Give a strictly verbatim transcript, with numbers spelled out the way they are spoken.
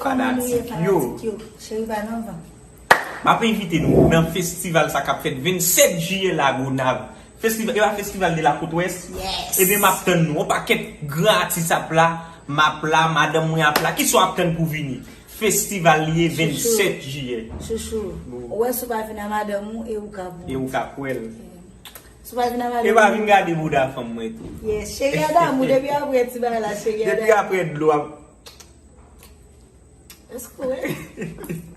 Fanatik yo. Cheri pa nan van. M ap envite nou nan festival sa k ap fèt vennsèt jiyè Lagonav. Festival, e pa festival de la Côte Ouest? Yes. Ebyen, m ap tann nou. On pakèt gran atis ap la, m ap la, madanm mwen ap la. Kisa w ap tann pou vini? Festival li ye, vennsèt jiyè. Chouchou. Ou wè, si w pa vin a madanm ou, e ou ka pou. E ou ka kwè l. Si w pa vin a madanm ou. E pa vin gade bouda fanm mwen tou. Yes, cheri a damou, depi apre ti bagay la, cheri a damou. Depi apre dlo ap. Èske w wè?